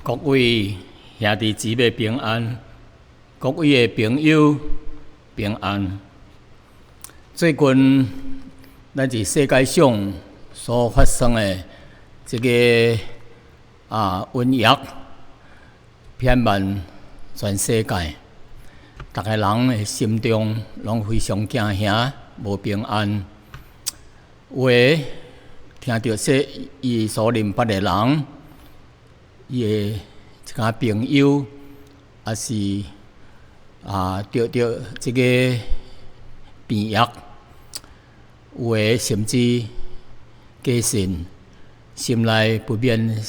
各位兄弟姊妹平安，各位的朋友平安。最近，咱佇世界上所發生的這個瘟疫，遍滿全世界，逐个人的心中攏非常驚嚇，無平安。有的聽著說，伊所認捌的人，伊的一寡朋友，抑是著著這个病疫，有的甚至過身，心內不免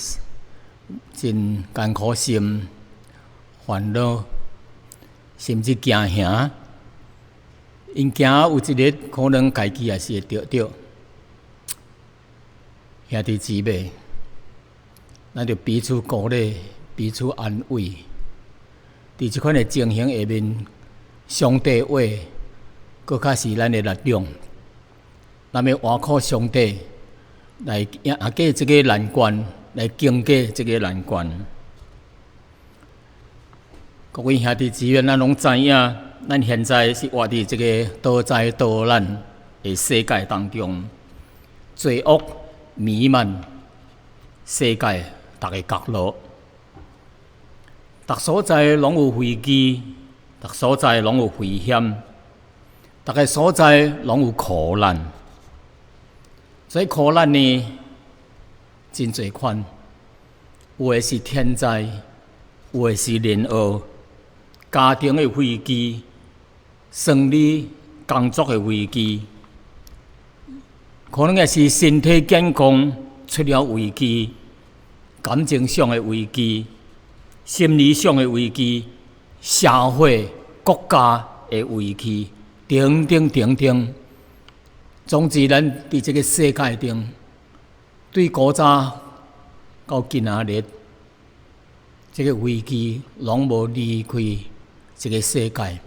真艱苦心、煩惱，甚至驚嚇。𪜶驚有一日可能家己也是會著著。兄弟姊妹，咱著彼此鼓勵、彼此安慰。佇這款的情形下面，上帝話閣較是咱的力量。咱欲倚靠上帝來行過這个難關，來經過這个難關。各位兄弟姊妹，咱攏知影，咱現在是活佇這个多災多難的世界當中，罪惡彌漫世界逐个角落，逐所在攏有危機，逐所在攏有危險，逐个所在攏有苦難。所以苦難呢，真濟款，有的是天災，有的是人禍，家庭的危機，生理工作的危機，可能也是身體健康出了危機，感情上的危機，心理上的危機，社會、國家的危機，等等等等。總之，咱佇這个世界中，對古早到今仔日，這个危機攏無離開這个世界，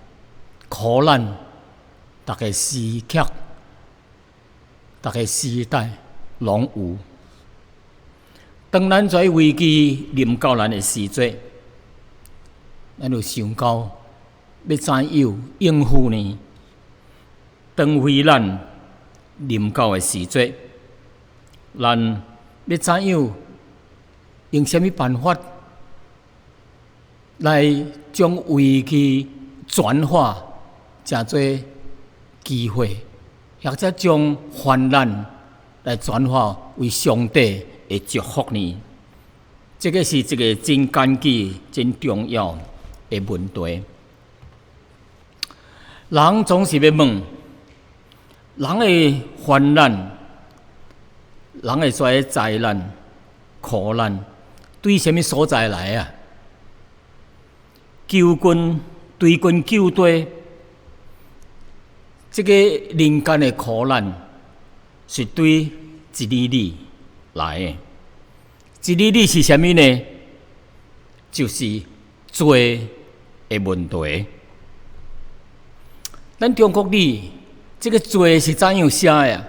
苦難，逐个時刻，逐个時代攏有。當咱這危機臨到咱的時陣，咱就想到欲怎樣應付呢？當危難臨到的時陣，咱欲怎樣用啥物辦法來將危機轉化成做機會，或者將患難來轉化為上帝的祝福呢？這个是一个真艱巨、真重要的問題。人總是欲問，人的患難，人的這个災難、苦難，對啥物所在來啊？求根追根究底，這个人間的苦難是對一字字來的。一字字是啥物呢？就是罪的問題。咱中國語這个罪是怎樣寫的啊？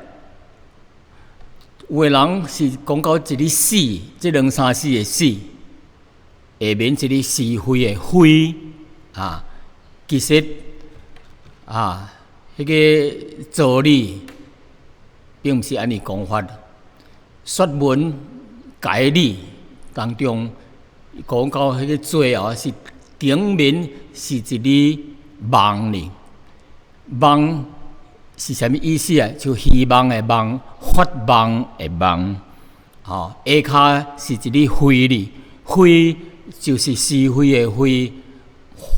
有的人是講到一个死，這兩三死的死，下面一个是非的非啊，其實啊，彼个道理並毋是按呢講法。說文解字當中講到彼个罪哦，是頂面是一字望呢。望是啥物意思啊？就希望的望，發夢的夢。吼，下跤是一个非字，非就是是非的非，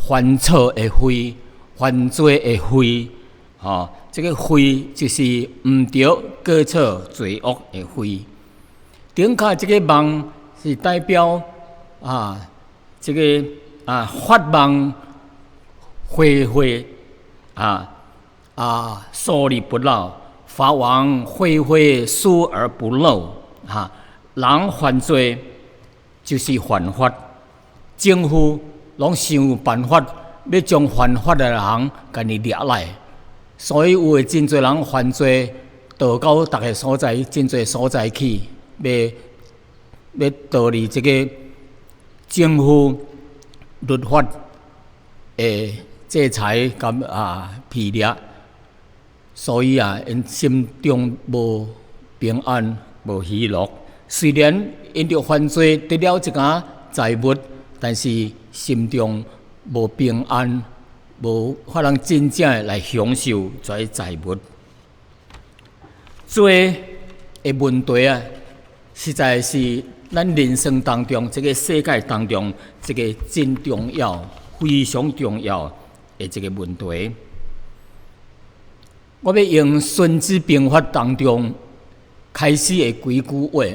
犯錯的非，犯罪的非。吼，這个非就是毋著過錯罪惡的非。頂跤這个夢是代表這个發夢悔悔豎而不漏，法網恢恢，疏而不漏。人犯罪就是犯法，政府攏想辦法欲將犯法的人共伊掠來，所以有的真濟人犯罪，逃到逐个所在，真濟所在去，欲逃離這个政府律法的制裁佮疲掠，所以啊，𪜶心中無平安、無喜樂。雖然𪜶著犯罪得了一寡財物，但是心中無平安，無法通真正的來享受這財物。罪的問題啊，實在是咱人生當中，這個世界當中，一個真重要、非常重要的一個問題。我欲用《孫子兵法》當中開始的幾句話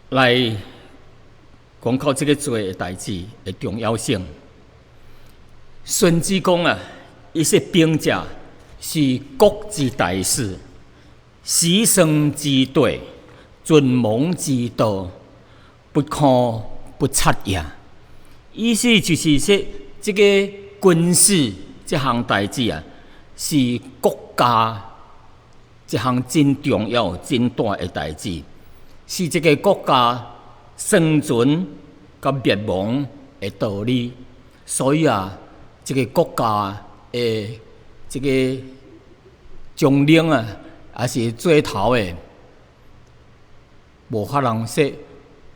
來講到這個罪的代誌的重要性。孫子講啊，伊說兵者是國之大事，死生之地，存亡之道，不可不察也。意思就是說，這個軍事這項代誌啊，是國家一項真重要、真大的代誌，是這個國家生存佮滅亡的道理。所以啊，這個國家的這個將領啊，抑是做頭的，無可能說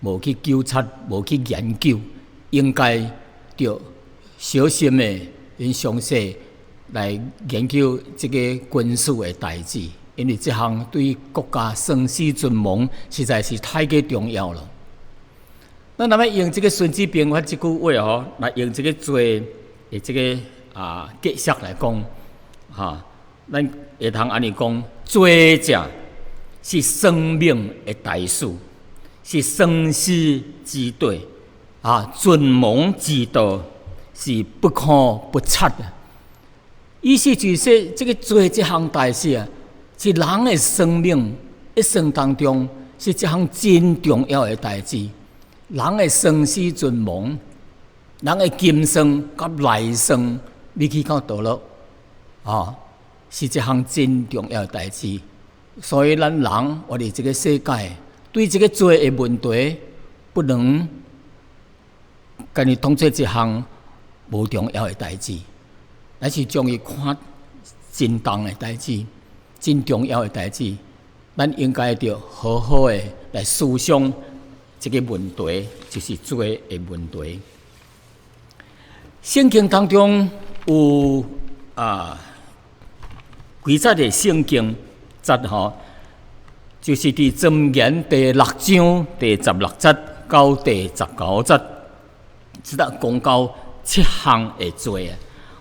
無去糾察、無去研究，應該著小心的、𪜶詳細來研究這個軍事的代誌，因為這項對國家生死存亡實在是太過重要了。咱若欲用這個《孫子兵法》這句話吼，來用這個罪的這個解釋來講，哈，咱會通按呢講：罪者是生命的大事，是生死之地，存亡之道，是不可不察的。意思就是說，這個罪這項代誌啊，是人的生命一生當中是一項真重要的代誌。人的生死存亡，人的今生佮來生，欲去到佗落，是一項真重要的代誌。所以，咱人活佇這個世界，對這個罪的問題，不能共伊當做一項無重要的代誌，乃是將伊看真重的代誌，真重要的代誌。咱應該著好好的來思想這個問題，就是罪的問題。聖經當中有幾節的聖經節吼，就是佇箴言第六章第十六節到第十九節，這搭講到七項的罪啊。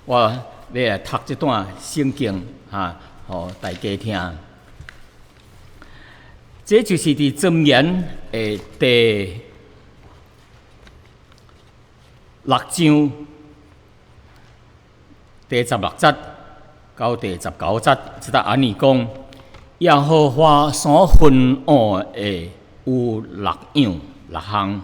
我欲來讀這段聖經哈，予大家聽。這就是佇箴言的第六章第十六節到第十九節，這搭按呢講：耶和華所恨惡的有六樣六項，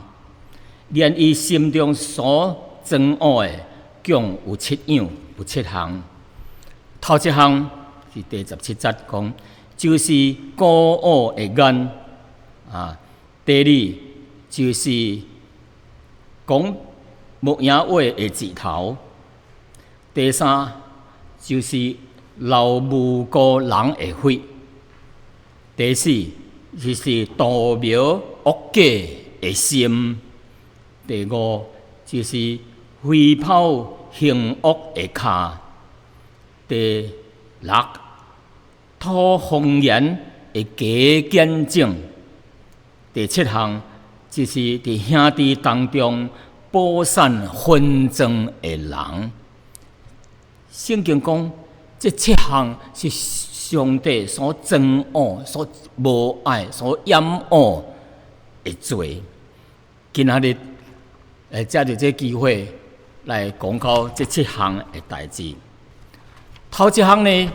連伊心中所憎惡的，共有七樣有七項。頭一項是第十七節講，就是高傲的眼啊。第二就是講無閒話的舌頭。第三就是流無辜人的血。第四就是圖謀惡計的心。第五就是飛跑行惡的跤。第六，吐謊言的假見證。第七項就是佇兄弟當中播散紛爭的人。聖經講，這七項是上帝所憎惡、所無愛、所厭惡的罪。今仔日會藉著這機會來講到這七項的代誌。頭一項呢，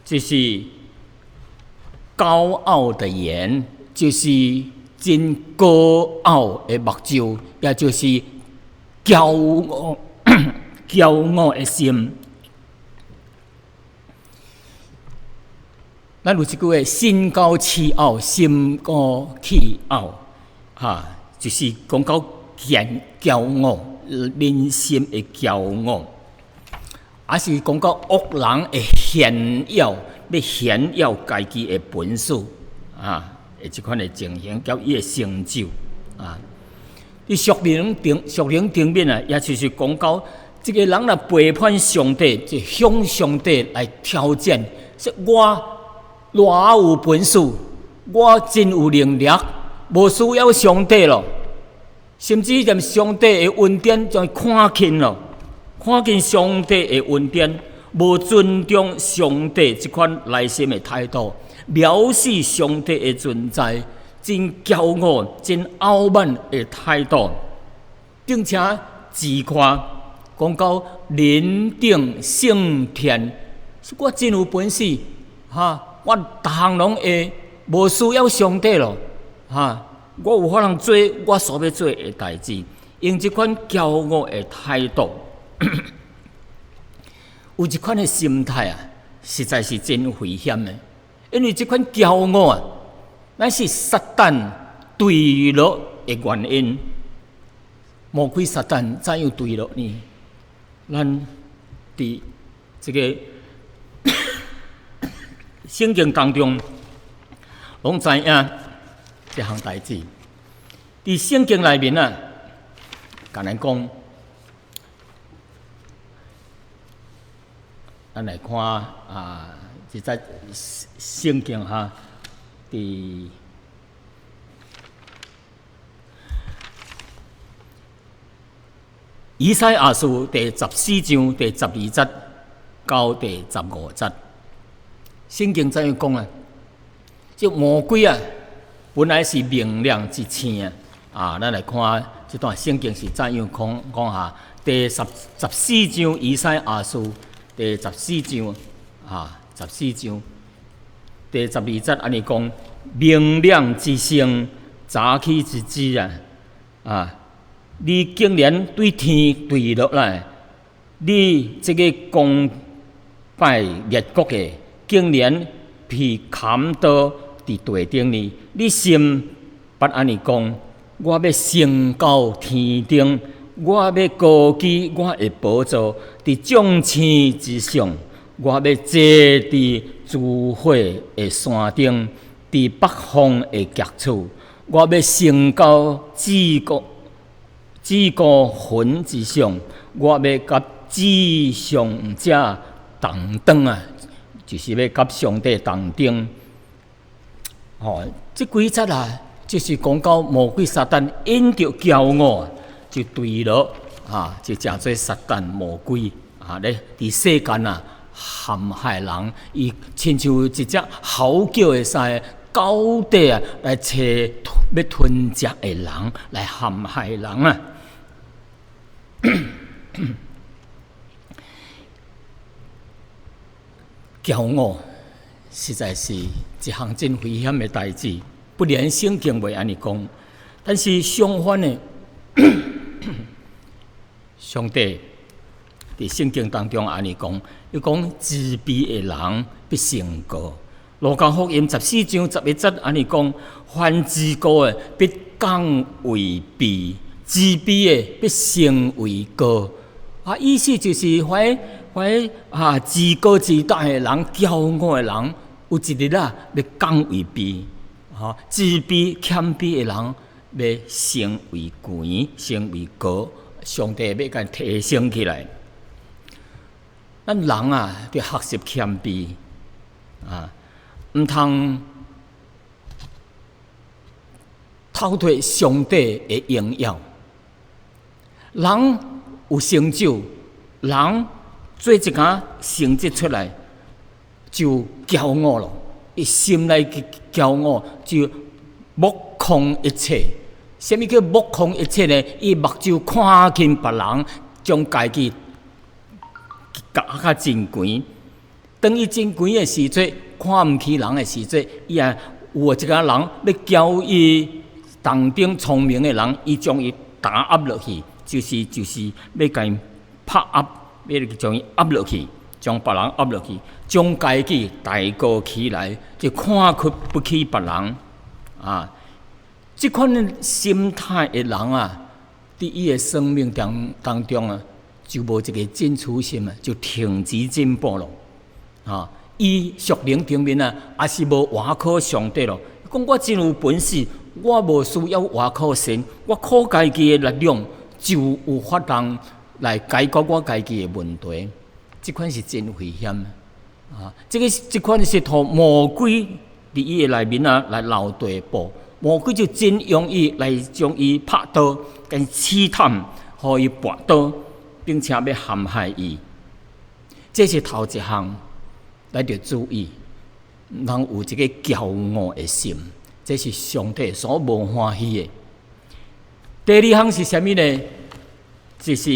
就是高傲的眼，就是真高傲的目睭，也就是驕傲、驕傲的心。咱有一句話：心高氣傲，心高氣傲，哈，就是講到驕驕傲，人心的驕傲，抑是講到惡人會炫耀，欲炫耀家己的本事啊，的這款的情形，佮伊的成就啊。佇屬靈頂屬靈頂面啊，也就是講到這个人若背叛上帝，就向上帝來挑戰，說我偌有本事，我真有能力，無需要上帝咯。甚至連上帝的恩典將伊看輕咯，看輕上帝的恩典，無尊重上帝這款內心的態度，藐視上帝的存在，真驕傲、真傲慢的態度，並且自誇，講到人頂勝天，我真有本事，哈！我逐項攏會，無需要上帝咯，哈！我有可能做我所欲做的代誌，用這款驕傲的態度，有這款的心態啊，實在是真危險的。因為這款驕傲啊，乃是撒旦墜落的原因。魔鬼撒旦怎樣墜落呢？咱佇這个聖經當中攏知影這項代誌。佇聖經內面啊，共咱講，咱來看啊，這節聖經哈，佇以賽亞書第十四章第十二節到第十五節，聖經怎樣講啊？這魔鬼啊，本來是明亮之星啊！啊，咱來看這段聖經是怎樣講講哈？第十四章以賽亞書第十四章啊，十四章第十二節按呢講：明亮之星，早起之子啊！啊！你竟然對天墜落來，你這个攻敗列國的，竟然被砍刀佇地頂呢？你心捌按呢講：我欲升到天頂，我欲高舉我的寶座佇眾星之上，我欲坐佇諸火的山頂，佇北方的極處，我欲升到至高。至高雲之上，我欲佮至上者同等啊，就是欲佮上帝同等。吼，這幾節啊，就是講到魔鬼撒旦因著驕傲，就墜落啊，就成做撒旦魔鬼啊咧，佇世間啊陷害人，伊親像一隻嚎叫的獅，到底啊來揣欲吞食的人，來陷害人啊！驕傲實在是一項真危險的代誌。不然聖經袂按呢講，但是相反的，上帝佇聖經當中按呢講，伊講自卑的人必升高。路加福音十四章十一節按呢講，凡自高的必降為卑，自卑的必升為高。啊，意思就是凡凡啊自高自大的人、驕傲的人，有一日啊，欲降為卑；吼，自卑謙卑的人，欲升為懸，升為高。上帝欲共提升起來。咱人啊，著學習謙卑啊，毋通偷脫上帝的榮耀。人有成就，人做一工成績出來就驕傲咯，伊心內驕傲就目空一切。啥物叫目空一切呢？伊目睭看輕別人，將家己夾較真懸。當伊真懸的時陣，看毋起人的時陣，伊也有一个人欲教伊同等聰明的人，伊將伊打壓落去，就是欲共伊拍壓，欲將伊壓落去，將別人壓落去，將家己抬高起來，就看不起別人啊！這款心態的人啊，佇伊的生命當中啊，就無一个進取心啊，就停止進步咯。啊，伊屬靈頂面啊，也是無倚靠上帝咯。講我真有本事，我無需要倚靠神，我靠家己的力量就有法通來解決我家己的問題。這款是真危險啊！這个這款是予魔鬼佇伊的內面啊來留地步，魔鬼就真容易來將伊拍倒，共試探，予伊跋倒，並且欲陷害伊。這是頭一項，咱著注意，毋通有這个驕傲的心，這是上帝所無歡喜的。第二項是啥物呢？就是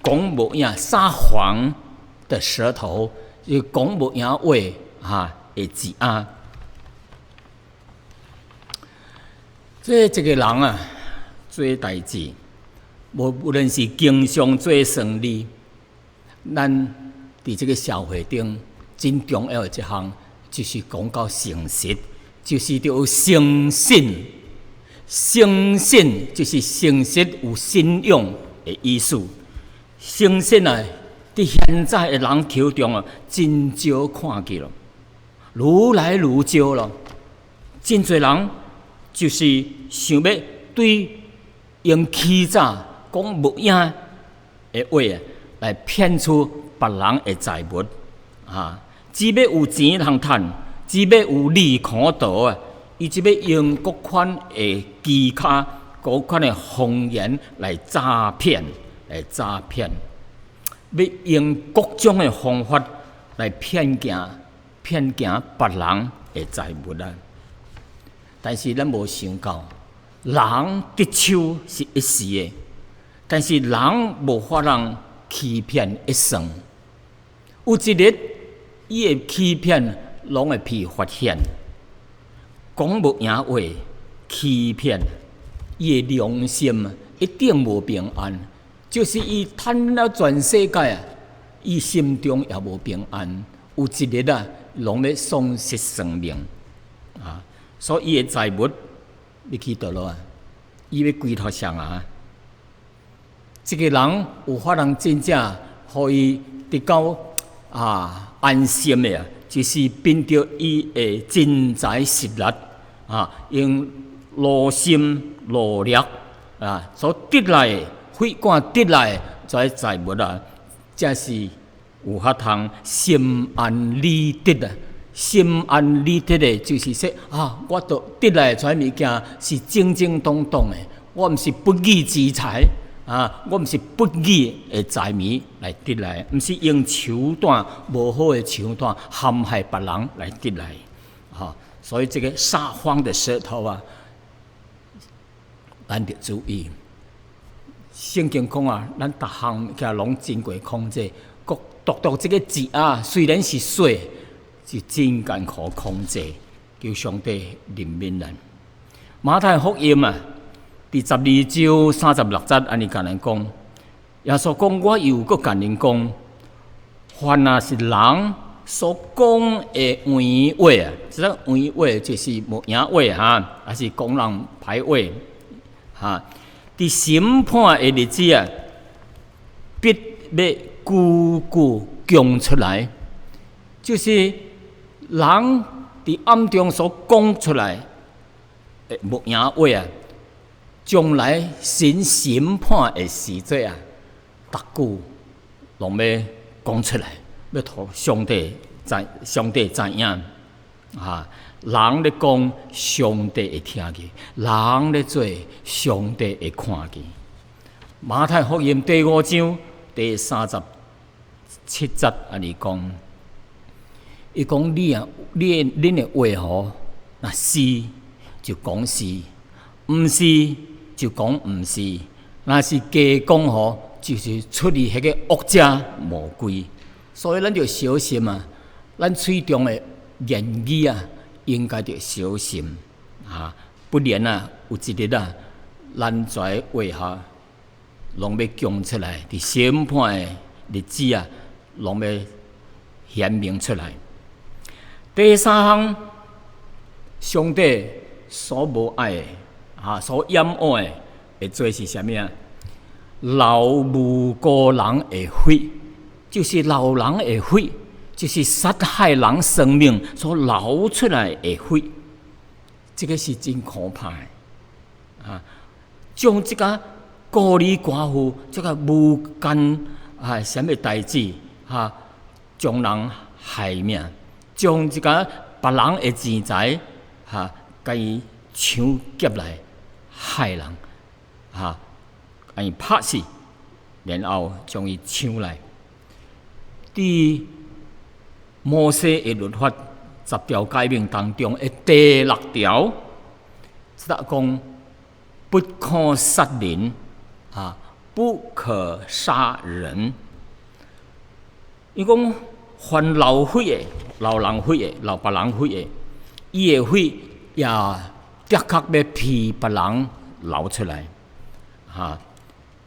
講無影撒謊的舌頭，就講無影話哈的舌仔。這一个人啊，做代誌，無論是經商做生意，咱佇這个社會頂真重要的一項，就是講到誠實，就是著有誠信。誠信就是誠實有信用的意思。誠信啊，佇現在的人口中啊，真少看見咯，愈來愈少咯。真濟人就是想欲對用欺詐講無影的話啊，來騙取別人的財物啊！只欲有錢通趁，只欲有利可圖啊！伊只欲用各款的技巧、各款的謊言來詐騙，來詐騙，欲用各種的方法來騙行、騙行別人的財物啊！但是咱無想到，人得手是一時的，但是人無法通欺騙一生。有一日，伊的欺騙攏會被發現，講無影話，欺騙，伊的良心一定無平安。就是伊趁了全世界啊，伊心中也無平安。有一日啊，攏欲喪失生命啊！所以伊的財物欲去佗落啊？伊欲歸予誰啊？這个人有法通真正予伊得到啊安心的啊，就是憑著伊的真材實力啊，用勞心勞力啊所得來的，血汗得來的這財物啊，才是有法通心安理得啊！心安理得的，就是說啊，我都得來的這物件是正正當當的，我毋是不義之財啊，我毋是不義的財物來得來，毋是用手段無好的手段陷害別人來得來，哈！所以這个撒謊的舌頭啊，咱著注意。聖經講啊，咱逐項物件攏經過控制，獨獨這个舌仔，雖然是細，是真艱苦控制，求上帝憐憫咱。馬太福音啊，佇12章36節按呢共咱講，耶穌講：我又閣共恁講，凡若是人所講的閒話啊，這个閒話就是無影話哈，抑是講人歹話哈。佇審判的日子啊，必欲句句供出來，就是人佇暗中所講出來的無影話啊，將來神審判的時陣啊，逐句攏欲講出來，欲予上帝知，上帝知影啊。人咧講，上帝會聽見；人咧做，上帝會看見。馬太福音第五章第三十七節按呢講，伊講你啊，你恁的話吼，若是就講是，毋是就講毋是，若是加講吼，就是出自彼个惡者魔鬼。所以咱著小心啊，咱喙中的言語啊，應該著小心啊，不然啊，有一日啊，咱這話哈，攏欲供出來，佇審判的日子啊，攏欲顯明出來。第三項，上帝所無愛的哈，所厭惡的罪是啥物啊？流無辜人的血，就是流人的血，就是殺害人生命所流出來的血，這個是真可怕的啊！將這个孤兒寡婦，這个無干啊，啥物代誌哈，將人害命，將這个別人的錢財哈，共伊搶劫來害人，哈，共伊拍死，然後將伊搶來。佇摩西的律法十條誡命當中的第六條，則講不可殺人，啊，不可殺人。伊講凡流血的、流人血的、流別人血的，伊的血也的確欲替別人流出來。哈，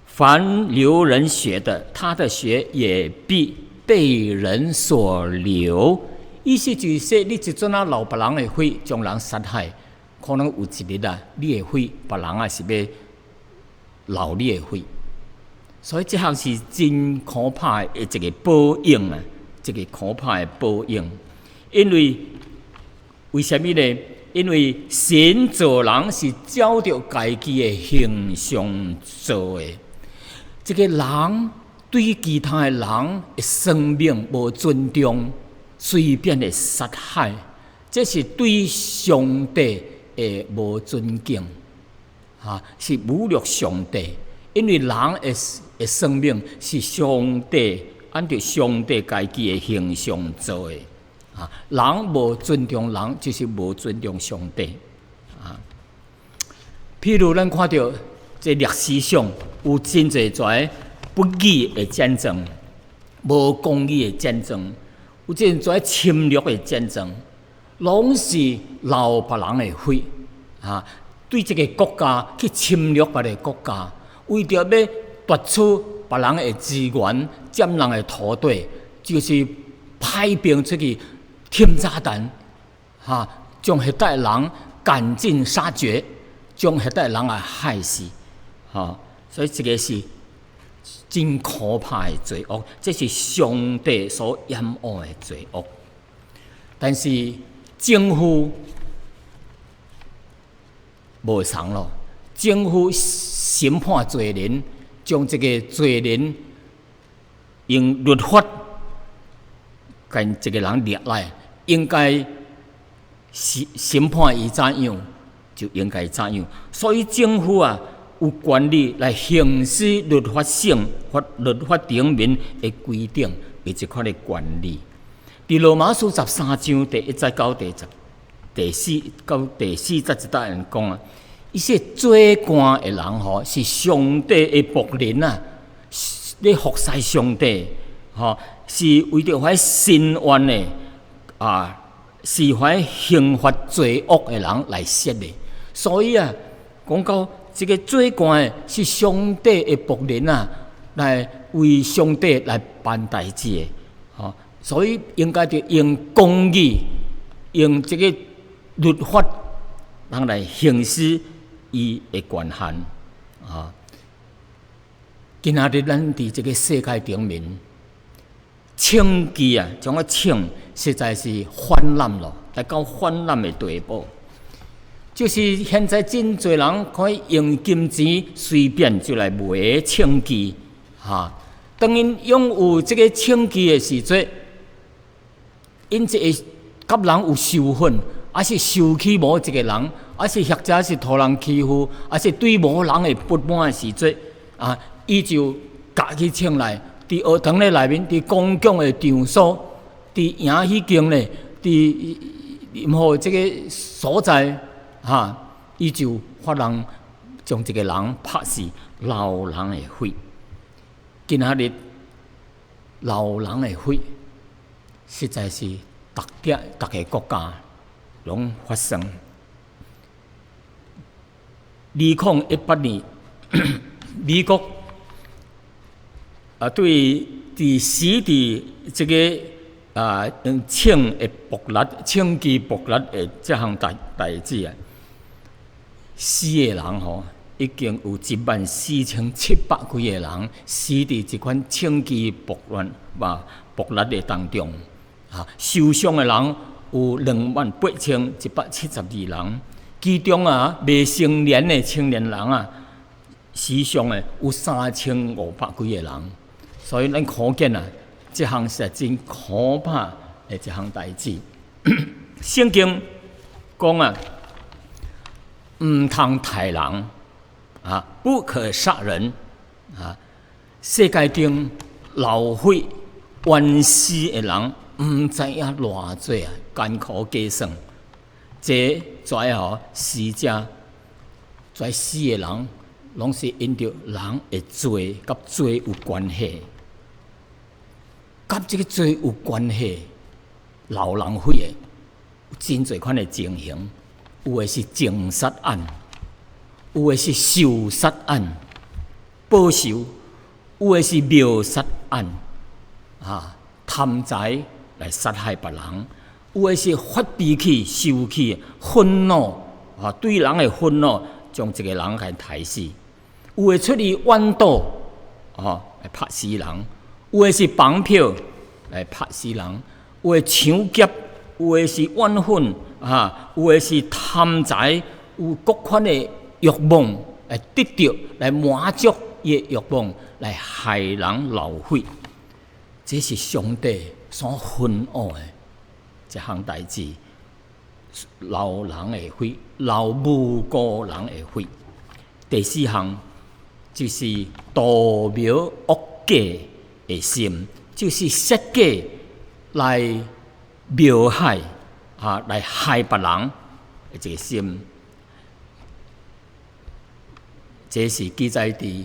凡流人血的，他的血也必被人所流。意思就是說，你一陣仔流別人的血，將人殺害，可能有一日啊，你的血別人也是欲流你的血。所以這項是真可怕的一个報應啊，一个可怕的報應。因為為啥物呢？因為神造人是照著家己的形象造的，這个人對其他的人的生命無尊重，隨便的殺害，這是對上帝的無尊敬，哈，是侮辱上帝。因為人的生命是上帝按照上帝家己的形象造的，啊，人無尊重人，就是無尊重上帝，啊。譬如咱看著這歷史上有真濟濟不義的戰爭，無公義的戰爭，有真濟侵略的戰爭，攏是流別人的血，啊，對這个國家去侵略別个國家，為著欲奪取別人的資源、佔人的土地，就是派兵出去添炸彈，哈，將彼搭人趕盡殺絕，將彼搭人來害死，哈，所以這个是真可怕的罪惡，這是上帝所厭惡的罪惡。但是政府無仝咯，政府審判罪人，將這个罪人用律法共一个人掠來，應該審判伊怎樣，就應該怎樣。所以政府啊，有權利來行使律法性或律法頂面的規定，有這款的權利。佇羅馬書13章第一節到第十、第四到第四節這搭人講啊，伊說做官的人吼是上帝的僕人啊，咧服侍上帝，吼是為著遐伸冤的啊，是遐刑罰罪惡的人來設的。所以啊，講到這个做官的是上帝的僕人啊，來為上帝來辦代誌的，吼，所以應該著用公義、用這个律法，人來行使伊的權限啊。今仔日咱佇這个世界頂面，槍支啊，這種槍實在是泛濫咯，來到泛濫的地步。就是現在真濟人可以用金錢隨便就來買槍支，哈。當𪜶擁有這个槍支的時陣，𪜶就會佮人有仇恨，抑是受氣某一个人，抑是或者是予人欺負，抑是對某人的不滿的時陣，啊，伊就舉起槍來，佇學堂咧內面，佇公共的場所，佇營彼間咧，佇任何這个所在，哈，伊就發人將一个人拍死，流人的血。今仔日流人的血，實在是逐點逐个國家攏發生。2018年，美國啊，對佇死佇這个啊用槍的暴力、槍支暴力的這項代誌啊，死的人吼，已經有14,700幾個人死佇這款槍擊暴亂嘛暴力的當中，啊，受傷的人有28,172人，其中啊未成年的青年人啊，死傷的有3500幾個人，所以咱可見啊，這項是真可怕的一項代誌。聖經講啊，毋通刣人啊，不可殺人啊。世界頂流血冤死的人，毋知影偌濟啊，艱苦計算。這跩吼死者，跩死的人，攏是因著人的罪，佮罪有關係，佮這個罪有關係，流人血的，有真濟款的情形，有的是情殺案，有的是仇殺案，報仇；有的是謀殺案，啊，貪財來殺害別人；有的是發脾氣、生氣、憤怒，啊，對人的憤怒，將一個人共刣死；有的出於怨妒，啊，來拍死人；有的是綁票來拍死人；有的搶劫，有的是怨恨，啊，有的是貪財，有各款的慾望來得著，來滿足伊的慾望，來害人流血。這是上帝所恨惡的一項代誌，流人的血，流無辜人的血。第四項就是圖謀惡計的心，就是設計來謀害啊，來害別人的一個心。這是記載佇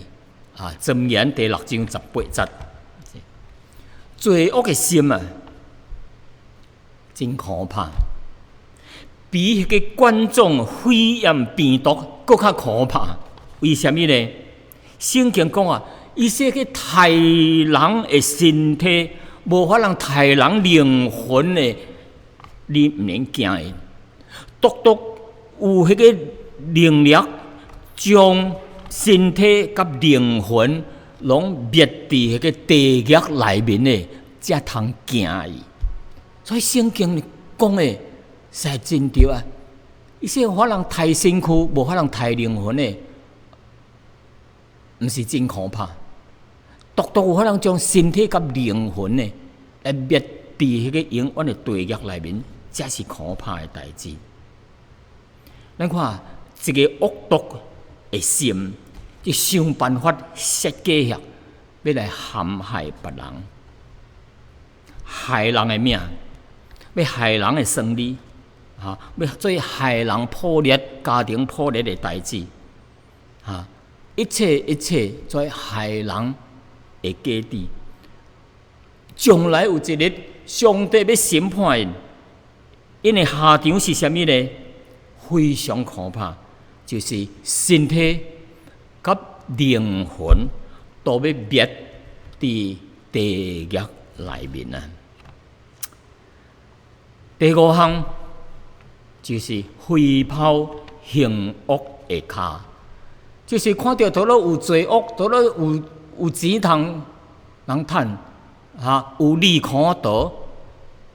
啊《箴言》第六章十八節。罪惡的心啊，真可怕，比彼個冠狀肺炎病毒閣較可怕。為啥物呢？聖經講啊，伊說去刣人的身體，無法通刣人靈魂的，你毋免驚伊。獨獨有彼個能力，將身體佮靈魂攏滅佇彼個地獄內面的，才通驚伊。所以聖經講的實在真對啊！伊說有法通刣身軀，無法通刣靈魂的，毋是真可怕。獨獨有法通將身體佮靈魂的來滅佇彼個永遠的地獄內面，才是可怕的代誌。咱看一個惡毒的心，就想辦法設計下，欲來陷害別人，害人的命，欲害人的生理，哈，欲做害人破裂家庭破裂的代誌，哈，一切一切做害人的計智，將來有一日，上帝欲審判𪜶，𪜶的下場是啥物呢？非常可怕，就是身體佮靈魂都欲滅佇地獄內面啊！第五項就是飛跑行惡的跤，就是看著佗落有罪惡，佗落有錢通人趁，哈，有利可圖，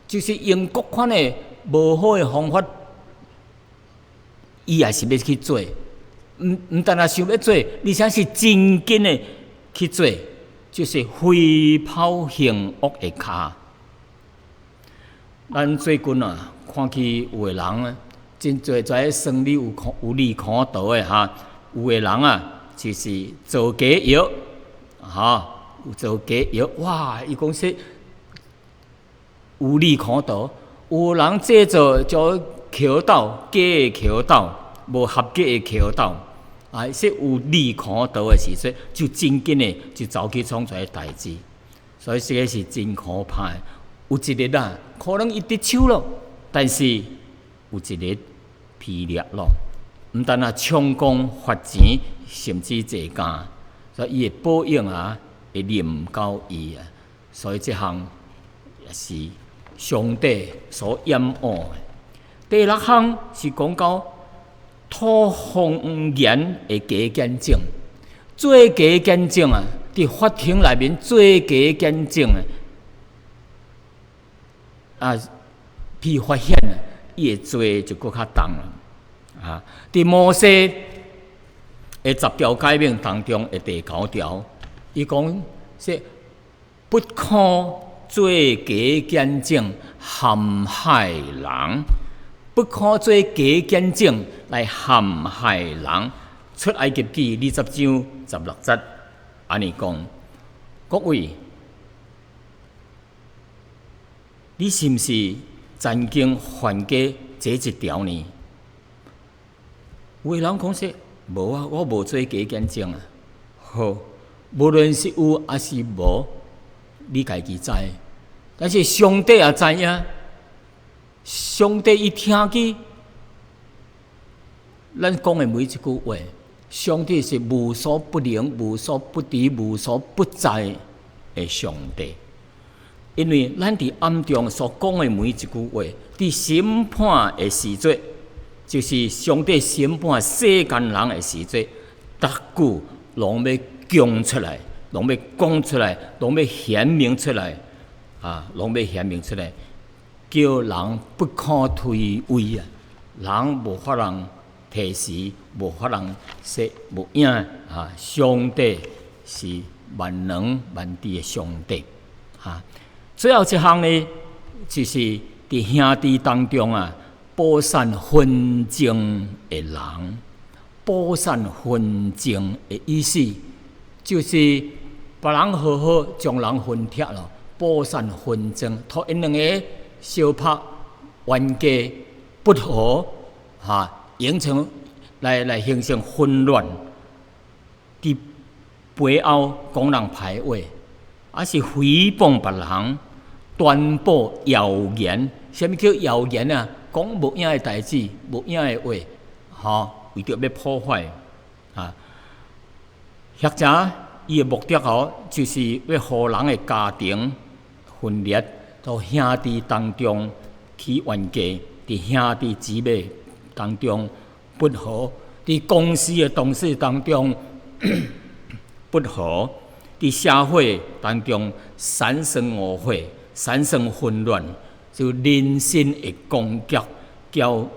就是用各款的無好的方法，伊也是欲去做。毋但若想欲做，而且是真緊的去做，就是飛跑行惡的跤。咱最近啊，看去有的人啊，真濟在生理有利可圖的哈，有的人啊，就是做假藥，哈，有做假藥，哇！伊講說有利可圖，有人製造做蠄豆，假的蠄豆，無合格的蠄豆，啊，說有利可圖的時陣，就真緊的就走去創這个代誌，所以這个是真可怕的。有一日啊，可能伊得手了，但是有一日疲掠了，毋但啊充公發錢，甚至坐監，所以伊的報應啊會臨到伊啊。所以這項也是上帝所厭惡的。第六項是講到吐謊言的假見證，做假見證啊！佇法庭內面做假見證啊，啊，被發現啊，伊的罪就閣較重啦。啊，佇摩西的十條誡命當中的第九條，伊講說不可做假見證陷害人，不可做假見證來陷害人。出埃及記20章16節，按呢講，各位，你是毋是曾經犯過這一條呢？有的人講說，無啊，我無做假見證啊。好，無論是有抑是無，你家己知。但是上帝也知影，上帝伊聽見咱講的每一句話，上帝是無所不能、無所不知、無所不在的上帝。因為咱佇暗中所講的每一句話，佇審判的時節，就是上帝審判世間人的時節，逐句攏欲供出來，攏欲講出來，攏欲顯明出來，啊，攏欲顯明出來，叫人不可推諉啊！人無法通提辭，無法通說無影啊！上帝是萬能萬智的上帝啊！最後一項呢，就是佇兄弟當中啊，播散紛爭的人，播散紛爭的意思，就是別人和好，將人分拆咯，播散紛爭，予𪜶兩个相拍冤家不和，哈，形成來形成混亂，佇背後講人歹話，抑是誹謗別人，傳播謠言。啥物叫謠言啊？講無影的代誌，無影的話，吼，為著欲破壞啊。或者伊的目的吼，就是欲予人的家庭分裂，到兄弟當中起冤家，佇兄弟姊妹當中不和，佇公司的同事當中不和，佇社會當中產生誤會、產生混亂，就人身的攻擊，叫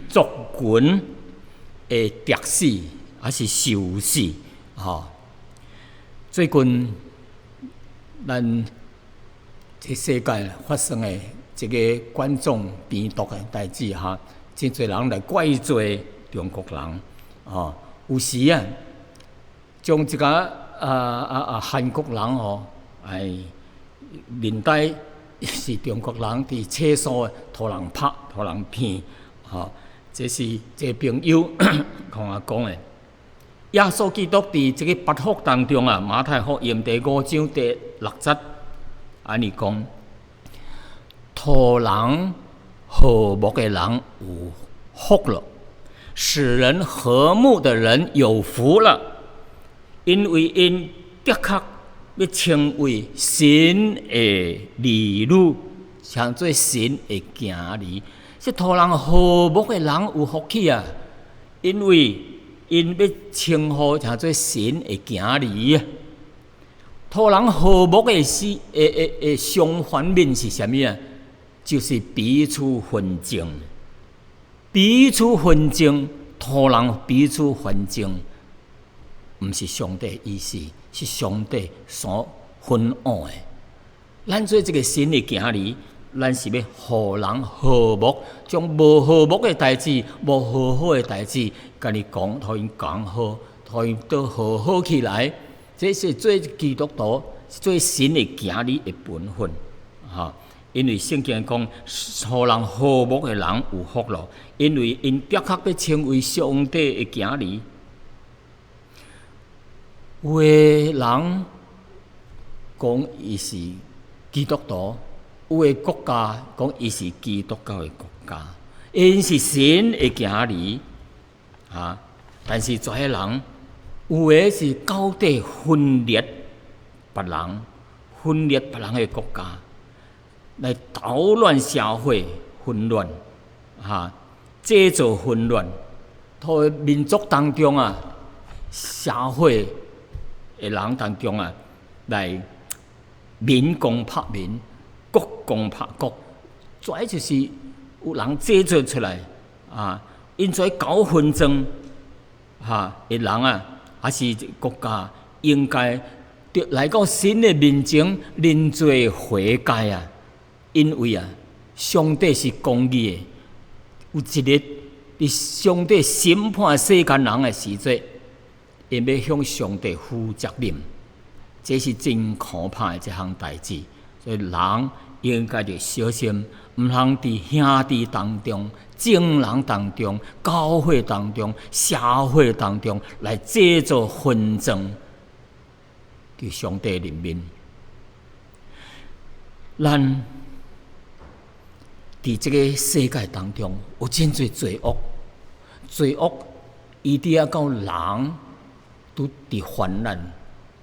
族群的敵死，抑是仇死，吼。最近咱這世界發生的這个冠狀病毒的代誌哈，真濟人來怪罪中國人，吼，有時啊，將這个韓國人吼，哎，認代是中國人佇廁所予人拍、予人騙，吼，這是這個朋友共我講的。耶穌基督佇這个八福當中啊，馬太福音第五章第六節，按呢講：予人和睦的人有福了，使人和睦的人有福了，因為𪜶的確欲稱為神的兒女，稱做神的囝兒。這予人和睦的人有福氣啊，因為𪜶欲稱呼稱做神的囝兒啊。予人和睦的是的相反面是啥物啊？就是彼此紛爭，彼此紛爭，予人彼此紛爭，毋是上帝意思，是上帝所恨惡的。咱做這个神的囝兒，咱是欲予人和睦，將無和睦的代誌、無和好的代誌，共伊講，予𪜶講好，予𪜶都和好起來。這是做基督徒、做神的囝兒的本分，哈。因為聖經講，予人和睦的人有福咯，因為𪜶的確欲稱為上帝的囝兒。有的人講伊是基督徒，有的國家講伊是基督教的國家，𪜶是神的囝兒，啊！但是這些人有的是到底分裂別人，分裂別人的國家，來搗亂社會混亂，哈，製造混亂。予民族當中啊，社會的人當中啊，來民共拍民，國共拍國，這就是有人製造出來啊，𪜶做搞紛爭哈的人啊，還是國家應該著來到神的面前認罪悔改啊，因為啊，上帝是公義的，有一日佇上帝審判世間人的時陣，𪜶欲向上帝負責任，這是真可怕的一項代誌。所以人應該著小心，毋通佇兄弟當中、眾人當中、教會當中、社會當中來製造紛爭。佇上帝裡面，咱佇這个世界當中有真濟罪惡，罪惡伊佇遐到人都佇患難，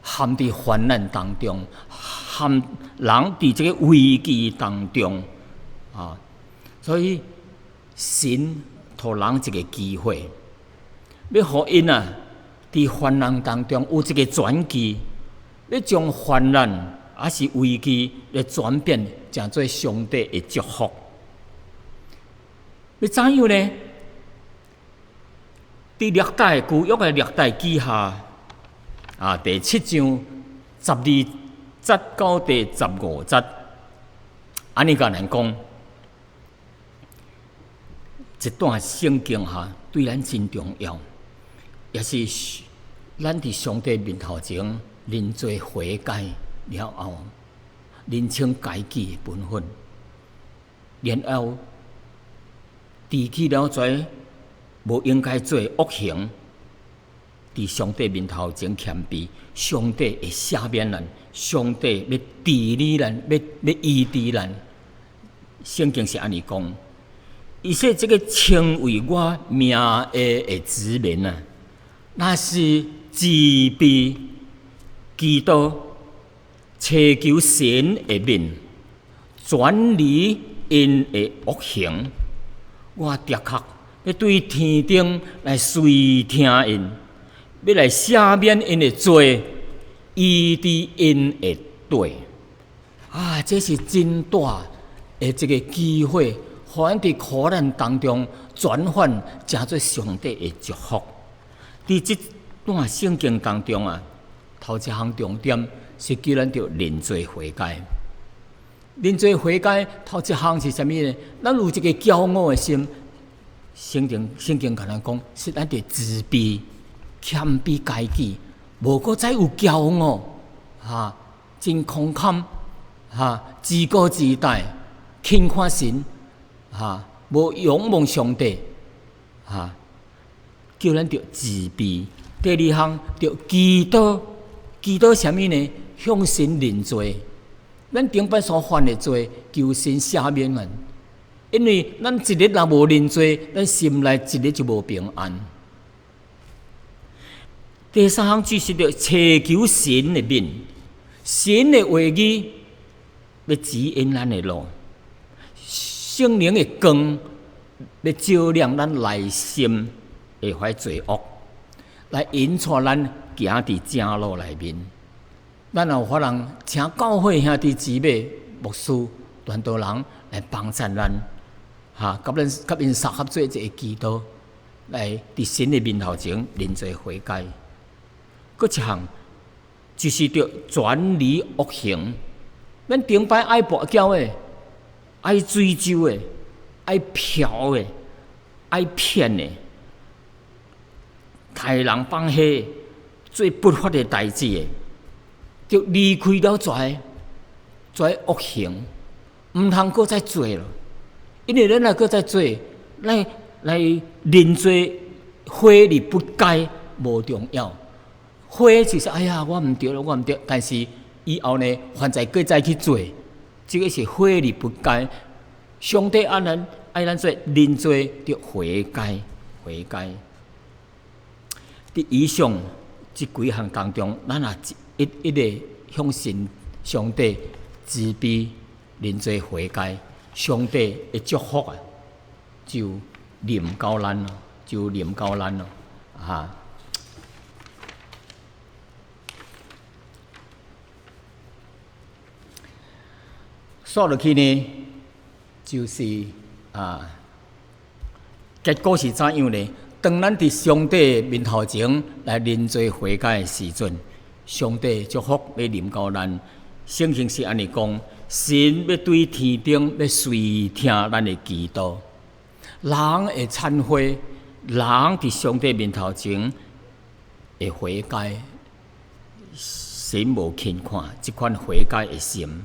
陷佇患難當中，陷人佇這个危機當中啊，所以神予人一个機會，欲予𪜶啊佇患難當中有一个轉機，欲將患難抑是危機來轉變，成做上帝的祝福。欲怎樣呢？佇歷代舊約的歷代志下啊，第七章12節到第15節，按呢共咱講，這段聖經哈對咱真重要，也是咱佇上帝面頭前認罪悔改了後，認清家己的本分，然後離棄了這無應該做的惡行，佇上帝面頭前謙卑，上帝會赦免咱，上帝欲治理咱，欲醫治咱。聖經是按呢講，伊說這个稱為我名下的子民啊，若是自卑、祈禱、尋求神的面，轉離𪜶的惡行，我的確欲對天頂來垂聽𪜶，欲來赦免𪜶的罪，醫治𪜶的地。啊，這是真大的一个機會，予咱佇苦難當中轉換，成做上帝的祝福。佇這段聖經當中啊，頭一項重點是叫咱著認罪悔改。認罪悔改頭一項是啥物呢？咱有一个驕傲的心，聖經共咱講，是咱著自卑、謙卑家己，無閣再有驕傲，哈，真空坎，哈，自高自大，輕看神，哈，無仰望上帝，哈，叫咱著自卑。第二項著祈禱，祈禱啥物呢？向神認罪。咱頂擺所犯的罪，求神赦免咱。因為咱一日若無認罪，咱心內一日就無平安。第三項就是著尋求神的面，神的話語欲指引咱的路，聖靈的光欲照亮咱內心的遐罪惡，來引帶咱行佇正路內面。咱有法通請教會兄弟姊妹、牧師、傳道人來幫贊咱，哈，佮咱佮𪜶相合做一个祈禱，來佇神的面頭前認罪悔改。閣一項就是著轉離惡行，咱頂擺愛跋筊的、愛醉酒的、愛嫖的、愛騙的、殺人放火、做不法的代誌的，著離開了這這惡行，毋通閣再做了。因為咱若閣再做，來來認罪悔而不改無重要。悔就是哎呀，我毋對了，我毋對。但是以後呢，還再閣再去做，這个是悔而不改。上帝愛咱愛咱做認罪，著悔改，悔改。佇以上這幾項當中，咱若一一个向神上帝自卑認罪悔改，上帝的祝福啊，就臨到咱咯。就臨到咱咯，哈。煞落去呢，就是啊，結果是怎樣呢？當咱佇上帝面頭前來認罪悔改的時陣，上帝祝福欲臨到咱。聖經是按呢講，神欲對天頂欲垂聽咱的祈禱。人會懺悔，人佇上帝面頭前會悔改，神無輕看這款悔改的心。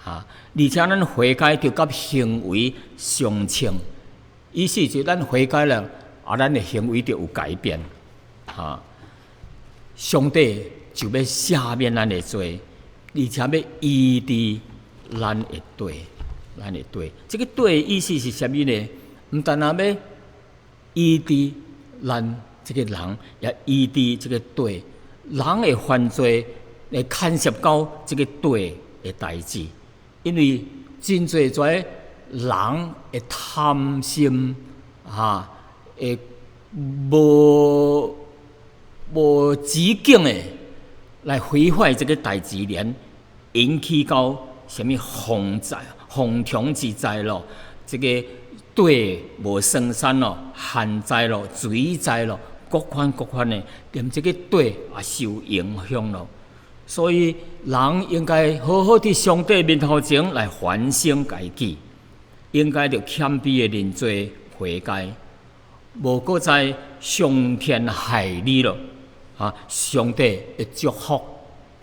哈！而且咱悔改著佮行為相稱，意思就咱悔改了，啊，咱的行為就有改變。哈！上帝就欲赦免咱的罪，而且欲醫治咱的地，咱的地。這个地的意思是啥物呢？毋但若欲醫治咱這个人，也醫治這个地。人會犯罪，會牽涉到這个地的代誌。因為真濟遮人會貪心，哈，會無無止境的來毀壞這个大自然，引起到啥物風災、風蟲之災咯，這个地無生產咯，旱災咯，水災咯，各款各款的，連這个地也受影響咯。所以，人應該好好佇上帝面頭前來反省家己，應該著謙卑的認罪悔改，無閣再傷天害理咯。啊，上帝的祝福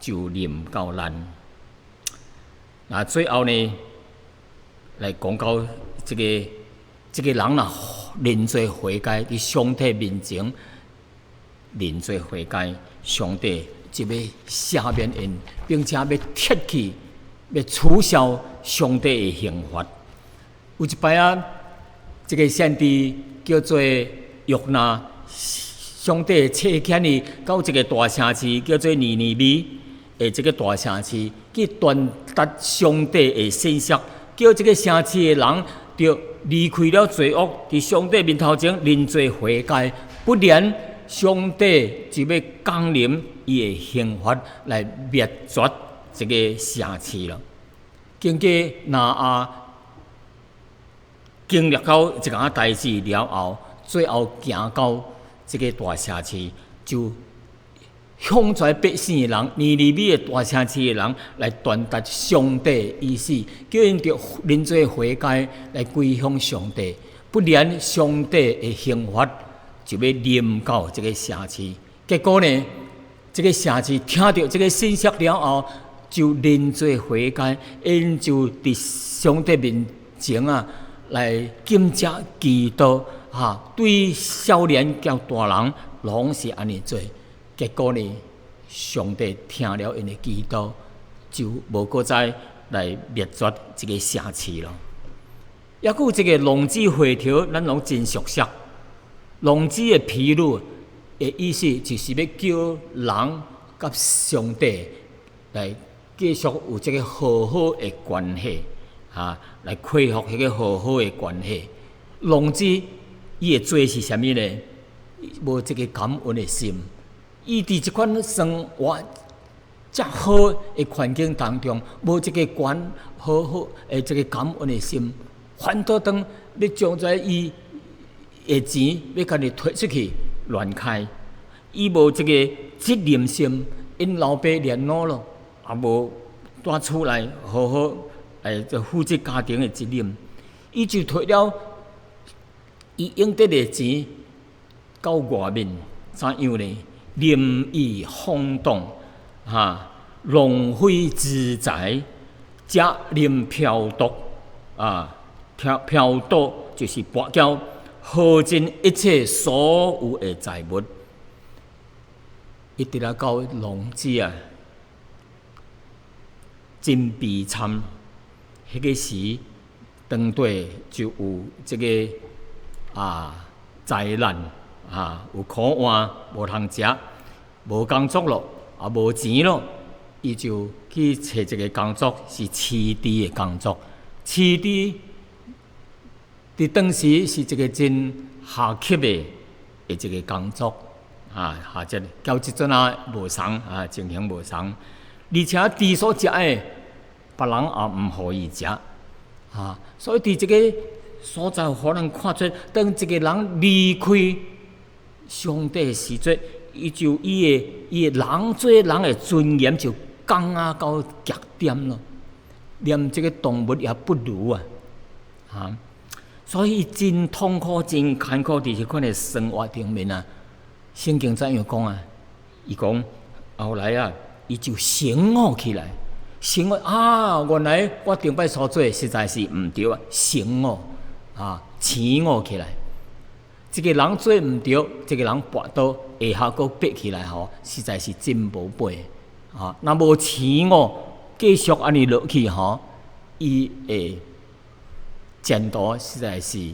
就臨到咱。那最後呢，來講到這個這个人若認罪悔改，佇上帝面前認罪悔改，上帝就欲赦免𪜶，並且欲撤去、欲取消上帝的刑罰。有一擺仔，這个先知叫做約拿，上帝差遣伊到一个大城市叫做尼尼微的這个大城市，去傳達上帝的信息，叫這个城市的人著離開了罪惡，佇上帝面頭前認罪悔改，不然上帝就欲降臨伊的刑罰來滅絕這个城市咯。經過挪亞經歷到這項代誌了後，最後行到這个大城市，就向遮百姓的人，尼尼微的大城市的人來傳達上帝的意思，叫𪜶著認罪悔改來歸向上帝，不然上帝的刑罰就欲臨到這个城市。結果呢，這个城市聽著這个信息了後，就認罪悔改，𪜶就佇上帝面前啊，來禁食祈禱，哈，對少年到大人攏是按呢做。結果呢，上帝聽了𪜶的祈禱，就無閣再來滅絕這个城市咯。猶閣有一個浪子回頭，咱攏真熟悉。浪子的譬喻的意思，就是欲叫人佮上帝來繼續有這个和好的關係，哈，來恢復彼個和好的關係。浪子伊的罪是啥物呢？無這个感恩的心。伊佇這款生活遮好的環境當中，無這个關好好的這个感恩的心，反倒當欲將這伊的錢欲共伊提出去亂開，伊無這个責任心，𪜶老爸年老咯，也無蹛厝內好好來負責家庭的責任，伊就提了伊應得的錢到外面，怎樣呢？任意放蕩，哈，浪費資財，食啉嫖賭，啊，嫖嫖賭就是跋筊，耗盡一切所有的財物，一直來到浪子啊，真悲慘。彼个時，當地就有這个啊災難。啊，有苦旱，無通食，無工作咯，也無錢咯，伊就去揣一个工作，是飼豬的工作。飼豬佇當時是一个真下級的的一个工作啊，下節交這陣仔無相啊，情形無相，而且豬所食的，別人也毋予伊食啊。所以佇這个所在，予咱看出，當一個人離開上帝的時陣，伊就伊的人做人的尊嚴就降啊到極點咯，連這個動物也不如啊！啊，所以真痛苦、真艱苦，佇這款的生活頂面啊，聖經怎樣講啊？伊講後來啊，伊就醒悟起來，醒悟啊！原來我頂擺所做實在是毋對啊！醒悟啊，醒悟起來。一個人做毋對，一個人跋倒，下跤閣爬起來吼，實在是真無尾啊！若無醒悟，繼續按呢落去吼，伊的前途實在是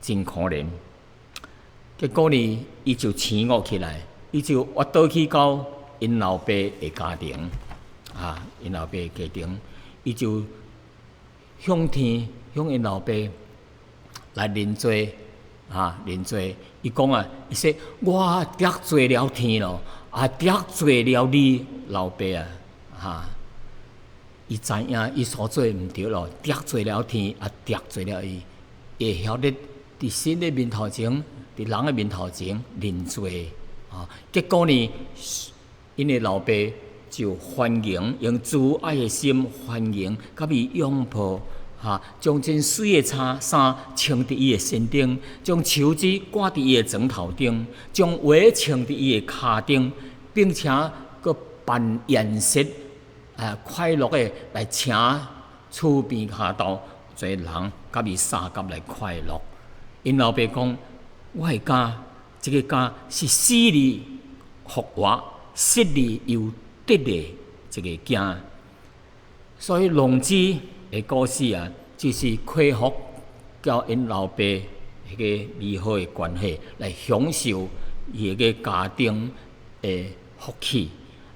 真可憐。結果呢，伊就醒悟起來，伊就斡倒去到𪜶老爸的家庭，啊，𪜶老爸的家庭，伊就向天向𪜶老爸來認罪。啊，認罪！伊講啊，伊說我得罪了天咯，也得罪了你老爸啊！哈，伊知影伊所做毋對咯，得罪了天，也得罪了伊，會曉得佇神的面頭前，佇人的面頭前認罪啊！結果呢，𪜶的老爸就歡迎，用慈愛的心歡迎，共伊擁抱。哈，將真媠的衫衫穿佇伊的身頂，將手指掛佇伊的指頭頂，將鞋穿佇伊的跤頂，並且閣辦筵席，啊，快樂的來請厝邊跤頭濟人，佮伊相佮來快樂。𪜶老爸講：我的家，這个家是死裡復活、失裡又得的一个家。所以浪子的故事啊，就是恢復佮𪜶老爸彼个美好的關係，來享受伊个家庭的福氣。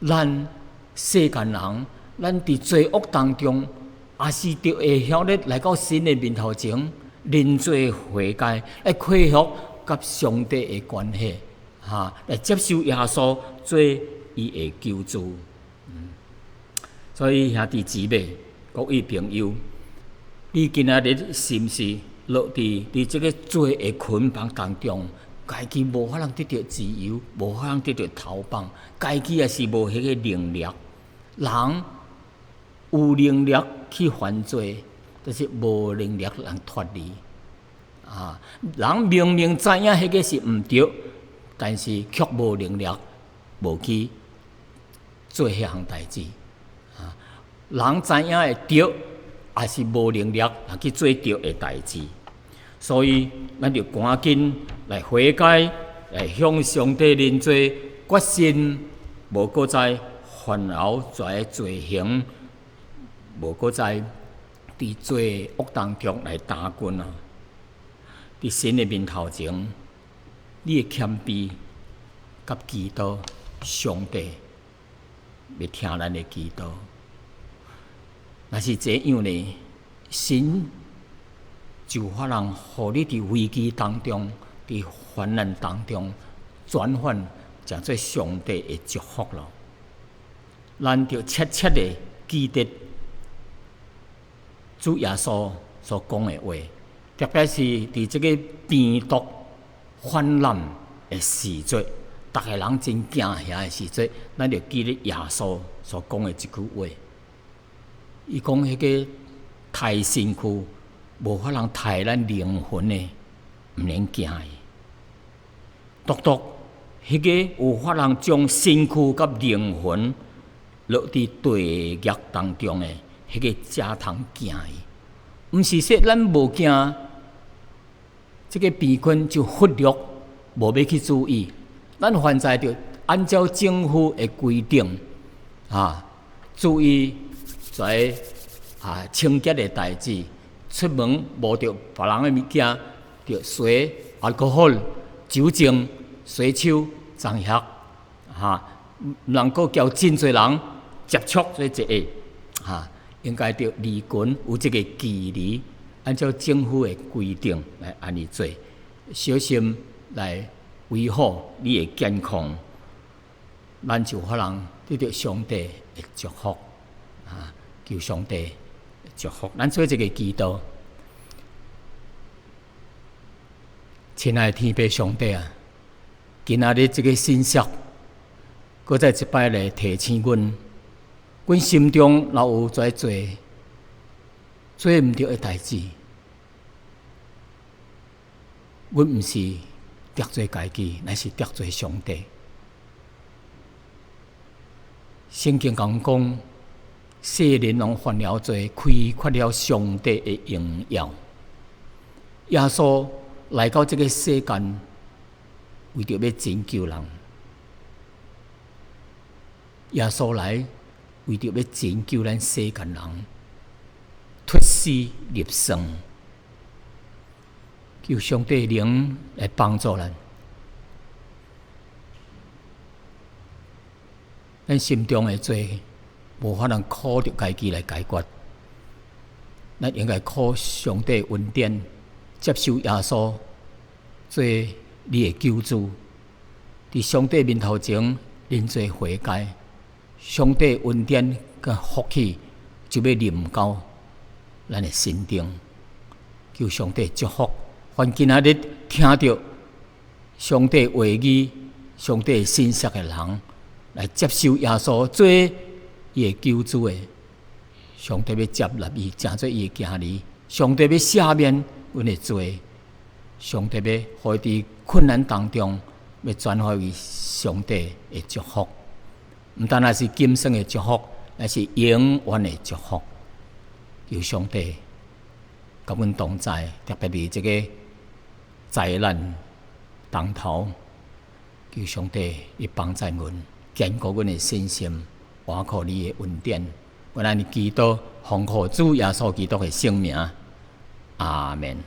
咱世間人，咱佇罪惡當中，也是著會曉得來到神的面頭前認罪悔改，來恢復佮上帝的關係，哈，來接受耶穌做伊的救主。所以兄弟姊妹，各位朋友，你今仔日是毋是落佇這个罪的捆綁當中，家己無法通得著自由，無法通得著逃放，家己也是無彼个能力。人有能力去犯罪，但是無能力通脫離。啊，人明明知影彼个是毋對，但是卻無能力，無去做彼項代誌。啊，人知影會對，也是無能力去做對的代誌。所以，咱就趕緊來悔改，來向上帝認罪，決心無閣再犯敖這罪行，無閣再佇罪惡當中來打滾啊！佇神的面頭前，你的謙卑佮祈禱，上帝欲聽咱的祈禱。若是這樣呢，神就有法通予你佇危機當中、佇患難當中轉換，成做上帝的祝福咯。咱著切切的記得主耶穌所講的話，特別是佇這个病毒泛濫的時節，逐个人真驚嚇的時節，咱著記得耶穌所講的這句話。伊講彼个刣身軀，無法通刣咱靈魂的，毋免驚伊。獨獨彼个有法通將身軀佮靈魂落佇地獄當中的，彼个才通驚伊。毋是說咱無驚，這个病菌就忽略，無欲去注意。咱凡在著按照政府的規定，啊，注意在啊清潔的代誌，出門摸著別人的物件，著洗 alcohol 酒精洗手髒遐，哈，毋通閣交真濟人接觸這一個，哈，應該著離群有這个距離，按照政府的規定來按呢做，小心來維護你的健康，咱就可能得著上帝的祝福啊！求上帝祝福，咱做一个祈禱。親愛的天父上帝啊，今仔日這个信息，閣再一擺來提醒阮，阮心中若有遮濟做毋著的代誌，阮毋是得罪家己，乃是得罪上帝。聖經共講，世人攏犯了罪，虧缺了上帝的榮耀。耶穌來到這个世間，為著欲拯救人。耶穌來為著欲拯救咱世間人，脫死入生。求上帝靈來幫助咱。咱心中的罪，無法通靠著家己來解決，咱應該靠上帝恩典，接受耶穌做你的救主，佇上帝面頭前認罪悔改，上帝恩典佮福氣就欲臨到咱的身頂，求上帝祝福。凡今仔日聽著上帝話語、上帝信息的人，來接受耶穌做伊的救主的，上帝欲接納伊，成做伊的囝兒。上帝欲赦免阮的罪，上帝欲予伊佇困難當中，欲轉化為上帝的祝福。毋單單是今生的祝福，乃是永遠的祝福。求上帝佮阮同在，特別佇這个災難當頭，求上帝伊幫助阮，堅固阮的信心，倚靠你的恩典。阮按呢祈禱，奉靠主耶穌基督的聖名，阿們。